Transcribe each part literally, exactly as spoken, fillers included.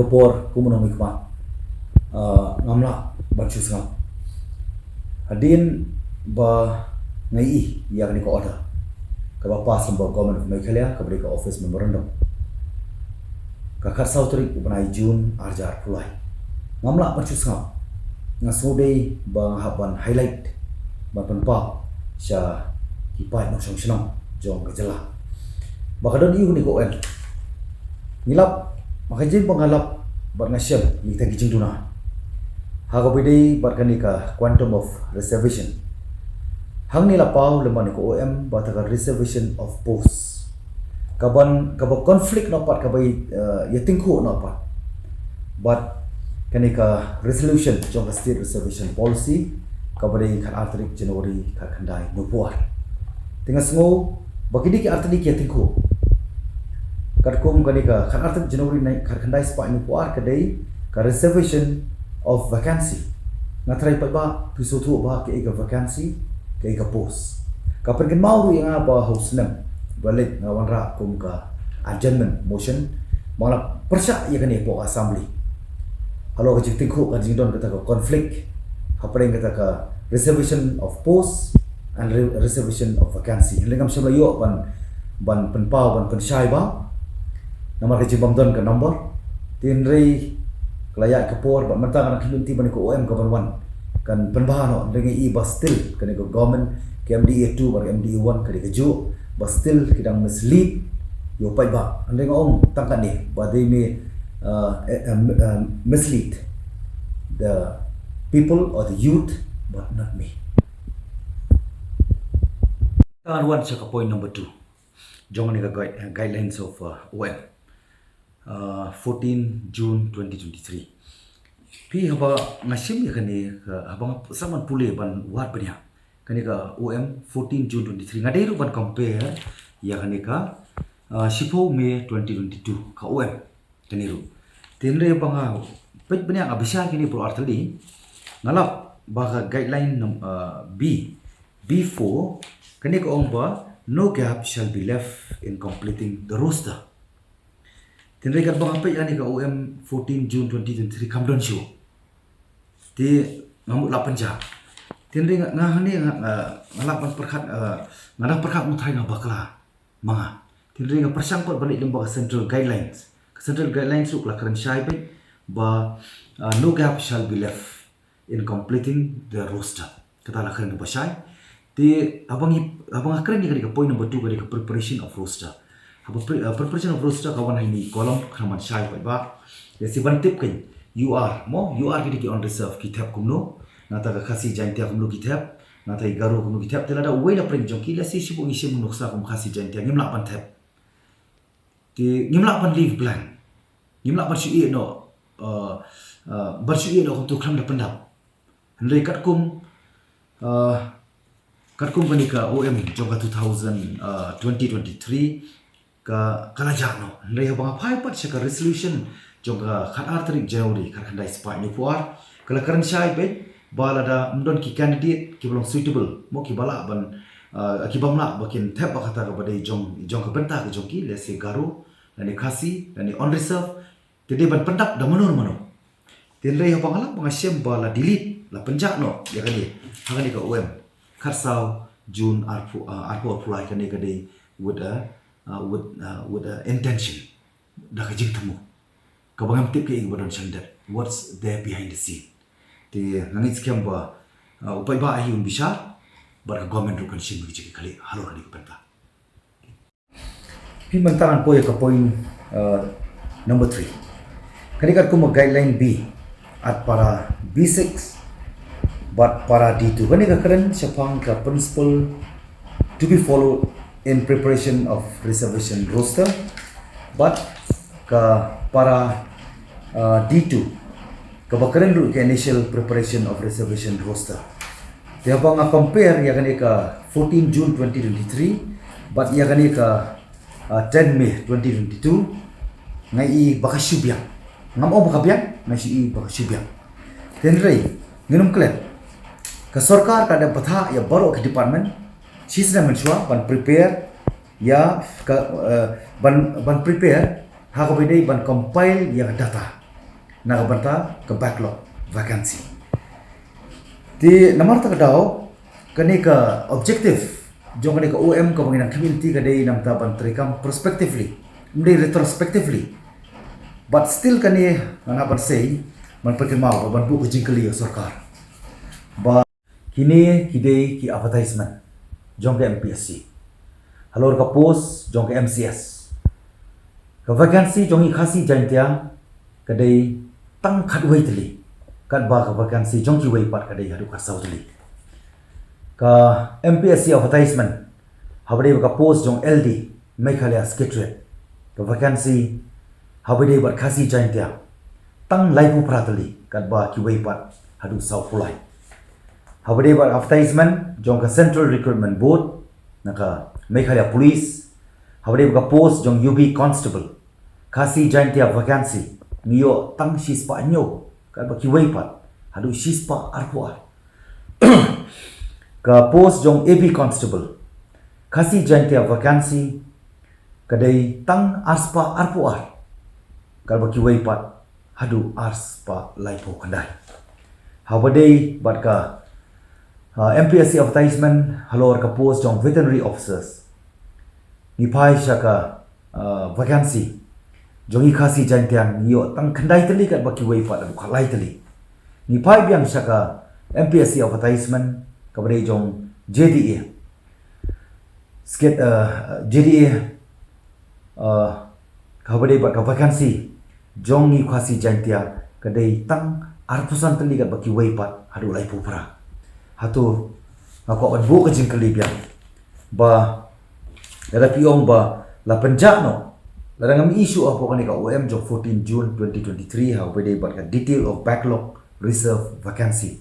por kumno mi kma. Ah, ngam lah ban shu sngap. Hadien ba nga ïohi ïa kane ka order kaba pass lyngba Government of Meghalaya, kaba dei ka Office Memorandum, ka khatsaw tarik u bnai June arhajar arphew lai, ngam lah ban shu sngap. Nga sngewdei ba nga hap ban highlight, ban pynpaw sha ki paid nongshong shnong jong ka jylla ba ka don ïa une u O M. Ngi lap, ma ka jingba nga lap bad nga shem ïa kita ki jingduna ha kaba dei bad kane ka quantum of reservation. Hangne la paw lyngba ne ka O M ba kata ka reservation of post, kaban, kaba conflict noh pat, kaba, eh, ïa tyngkhuh noh pat bad kane ka resolution jong ka State Reservation Policy kaba dei khatar tarik January khatkhyndai hynñiewphew ar. Te nga sngew ba kine ki artylli ki ïa tyngkhuh. Katkum kane ka khatar tarik January khatkhyndai spah hynñiewphew ar ka dei ka reservation of vacancy. Nga tharai pat ba phi sngewthuh ba kaei ka vacancy, kaei ka post. Ka pynkynmaw ruh ïa nga ba ha u snem ba leit nga wanrah kum ka adjournment motion, ba nga la pyrshah ïa kane hapoh ka Assembly halor ka jingtyngkhuh, ka jingdon kata ka conflict hapdeng kata ka reservation of post and re-, reservation of vacancy. Hynrei ngam shym la ïoh ban, ban pynpaw, ban pynshai ba namar ka jingbym don ka number. Te hynrei ka la ïaid ka por bad mynta nga dang khmih lynti ba kane ka O M kaban wan kan pynbha noh. Hynrei nga i ba still kane ka government, ka M D A two bad ka M D A one ka dei kajuh, ba still ki dang mislead ïa u paidbah. Hynrei nga ong tang katne ba they may, uh, eh, eh, eh, mislead the people or the youth, but not me. Ngan wan sha ka point number two jong kane ka guide-, eh, guidelines of, uh, O M, uh, fourteen June twenty twenty-three. Phi, haba nga shim ïa kane ka, haba nga sa man pule ban wad bniah kane ka O M fourteen June twenty-three, nga dei ruh ban compare ïa kane ka, uh, shiphew May twenty twenty-two ka O M. Kane ruh. Te hynrei ba nga peit bniah, nga bishar kine baroh artylli, nga lap ba ka guideline num-, uh, B, B four, kane ka ong ba no gap shall be left in completing the roster. Te hynrei katba nga peit ïa kane ka O M fourteen June twenty twenty-three kam don shuh. Te nga mut lah pynjah. Te hynrei nga, nga hangne nga, nga, nga lah ban pyrkhat, uh, nga dang pyrkhat, mut tharai nga bakla ma nga. Te hynrei nga pyrshang pat ban leit lyngba ka Central Guidelines. Ka Central Guidelines ruh ka la kren shai beit ba, uh, no gap shall be left in completing the roster. Kata la kren kaba shai. Te haba ngi, haba nga kren ïa kane ka point number two, ka dei ka preparation of roster. Haba pre-, uh, preparation of roster ka wan ha ine i column, khnang ban shai pat ba lehse ban tip kein, U R, mo, U R ki dei ki unreserved, ki thep kumno, nangta ka Khasi Jaiñtia kumno ki thep, nangta i Garo kumno ki thep. Te lada uwei na pdeng jong ki, lehse shibun ngi shim nuksa kum Khasi Jaiñtia, ngim lah ban thep. Te ngim lah ban leave blank. Ngim lah ban shu ïeh noh, uh, uh, ban shu ïeh noh kumto khlem da pyndap. Hynrei katkum, uh, katkum kane ka O M jong ka two thousand, uh, twenty twenty-three ka, ka la jah noh. Hynrei haba nga phai pat sha ka resolution jong ka khatar tarik January khatkhyndai spah hynñiewphew ar, ka la kren shai beit ba lada ym don ki candidate kiba long suitable, mo, kiba lah ban, uh, kibym lah ba kin thep ba kata kaba dei jong, jong ka bynta ka jong ki, lehse Garo lane Khasi lane unreserved, te dei ban pyndap da mano mano. Te hynrei haba nga lap ba nga shem ba la delete, la pynjah noh ïa kane ha kane ka O M khatsaw June arphew, uh, arphew arphew lai, kane ka dei with a, uh, with, uh, with a intention, da ka jingthmu kaba ngam tip kaei kaba don shyndet, what's there behind the scene. Te nga ngeit skhem ba, uh, u paidbah hi un bishar bad ka government ruh kan shim ka jingkitkhlieh halor kane ka bynta. Phi, mynta ngan poi ïa ka point, uh, number three. Kane katkum ka guideline B, at para B six bad para D two. Kane ka kren shaphang ka principle to be followed in preparation of reservation roster bad ka para, uh, D two, kaba kren ruh ka initial preparation of reservation roster. Te haba nga compare ïa kane ka fourteen June twenty twenty-three bad ïa kane ka, uh, ten May twenty twenty-two, nga i ba ka shu biang. Ngam ong ba ka biang, nga shu i ba ka shu biang. Te hynrei ngin ym klet, ka sorkar ka dang bthah ïa baroh ka department shisnem mynshuwa ban prepare ïa ka, uh, ban, ban prepare ha kaba dei ban compile ïa ka data. na ka bynta ka backlog vacancy. Te namar kata ka daw, kane ka objective jong kane ka O M kaba ngi nang khmih lynti ka dei na ka bynta ban treikam prospectively, ym dei retrospectively. But still kane nga hap ban sei, ban pynkynmaw, ban buh ka jingkylli ïa sorkar. Ba kine ki dei ki advertisement jong ka M P S C halor ka post jong ka M C S. Ka vacancy jong ngi Khasi Jaintia ka dei tang khatwei tylli, katba ka vacancy jong kiwei pat ka dei haduh khatsaw tylli. Ka M P S C advertisement, haba dei ka post jong L D, Meghalaya Secretariat, ka vacancy haba dei bad Khasi Jaintia tang laiphew phra tylli, katba kiwei pat haduh sawphew lai. Haba dei bad advertisement jong ka Central Recruitment Board, na ka Meghalaya Police, haba dei bad ka post jong U B Constable, Khasi Jaintia vacancy ngi ïoh tang shispah hynñiew, katba kiwei pat haduh shispah arphew ar. Ka post jong A B Constable, Khasi Jaintia vacancy ka dei tang arspah arphew ar, katba kiwei pat haduh arspah laiphew khyndai. Haba dei bad ka, ah, M P S C advertisement halor ka post jong veterinary officers, ngi phai sha ka, ah, vacancy jong ngi Khasi Jaintia ngi ïoh tang khyndai tylli, katba kiwei pat haduh khatlai tylli. Ngi phai biang sha ka M P S C advertisement kaba dei jong J D A. Skit, ah, J D A, ah, kaba dei bad ka vacancy jong ngi Khasi Jaintia ka dei tang arphew san tylli, katba kiwei pat haduh laiphew phra. Hato nga kwah ban buh ka jingkylli biang ba lada phi ong ba la pynjah noh, lada ngam issue hapoh kane ka O M jong fourteen June twenty twenty-three, haba dei bad ka detail of backlog reserve vacancy,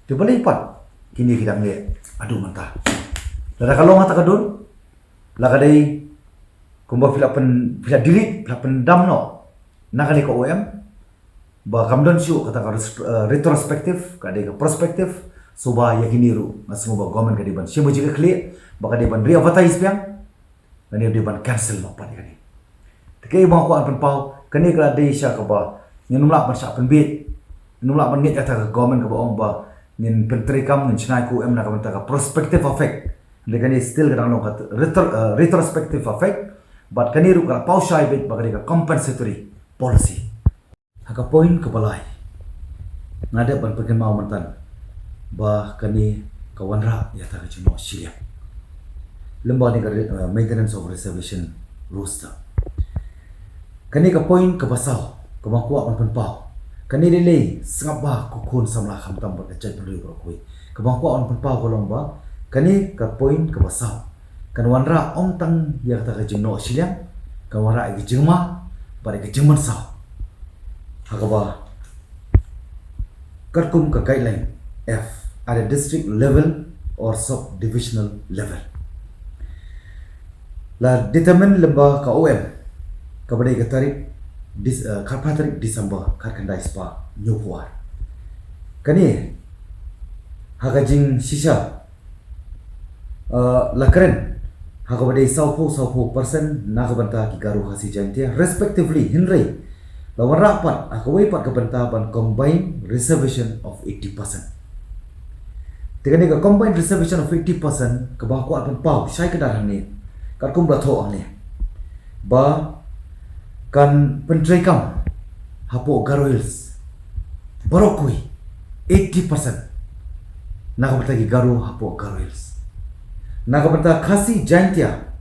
te balei pat kine ki dang leh haduh mynta? Lada ka long kata ka dur, la ka dei kumba phi la pyn, phi la delete, phi la pyndam noh na kane ka O M, ba kam don shuh kata ka res-, eh, retrospective, ka dei ka prospective. So ba ïa kine ruh nga sngew ba government ka dei ban shim ka jingkitkhlieh, ba ka dei ban re-advertise biang, kane dei ban cancel noh pat ïa kane. Te kaei ba nga kwah ban pynpaw, kane ka la dei sha kaba ngin ym lah ban shah pynbeit, ngin ym lah ban ngeit ïa kata ka government kaba ong ba ngin pyntreikam, ngin shngaiñ ka O M na ka bynta ka prospective effect. Hynrei kane still ka dang long ka retro-, eh, retrospective effect, but kane ruh ka la paw shai beit ba ka dei ka compensatory policy. Ha ka point kaba lai, nga dep ban pynkynmaw mynta ba kane ka wanrah ïa kata ka jingnoh shiliang lem bad kane ka re-, eh, maintenance of reservation roster. Kane ka point kaba saw kaba nga kwah ban pynpaw, kane lei lei sngap ba ko khun samla khamtam bad ka jaitbynriew baroh kawei. Kaba nga kwah ban pynpaw ka long ba kane ka point kaba saw kan wanrah ym tang ïa kata ka jingnoh shiliang, kan wanrah ïa ka jingma bad ïa ka jingmynsaw ha kaba katkum ka guideline F, at a district level or sub-divisional level. La determine lem bad ka O M kaba dei ka tarik Dis-, eh, khatphra tarik December khatkhyndai spah hynñiewphew ar. Kane ha ka jingshisha, eh, la kren ha kaba dei sawphew, sawphew percent na ka bynta ki Garo, Khasi, Jaintia respectively, hynrei la wanrah pat ha kawei pat ka bynta ban combine reservation of eighty percent. Te kane ka combined reservation of eighty percent kaba nga kwah ban pynpaw shai kdar hangne, katkum ba la thoh hangne, ba kan pyntreikam hapoh Garo Hills baroh kawei eighty percent na ka bynta ki Garo hapoh Garo Hills. Na ka bynta Khasi Jaintia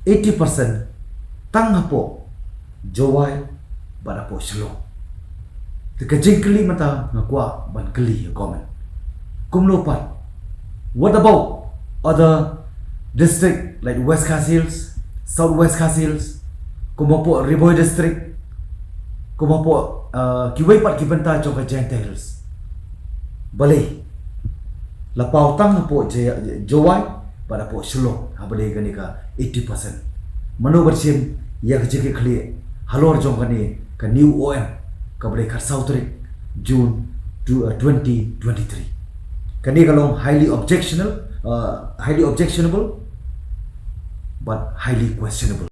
eighty percent tang hapoh Jowai bad hapoh Shillong. Te ka jingkylli mynta nga kwah ban kylli ïa government, kumno pat, what about other district like West Khasi Hills, South West Khasi Hills, kum hapoh Ri Bhoi District, kum hapoh, uh, kiwei pat ki bynta jong ka Jaintia Hills? Balei la paw tang hapoh Jai-, Jowai bad hapoh Shillong haba dei kane ka eighty percent? Mano ban shim ïa ka jingkitkhlieh halor jong kane ka new O M kaba dei khatsaw tarik June two, uh, twenty twenty-three? Kane ka long highly objectionable, uh, highly objectionable but highly questionable.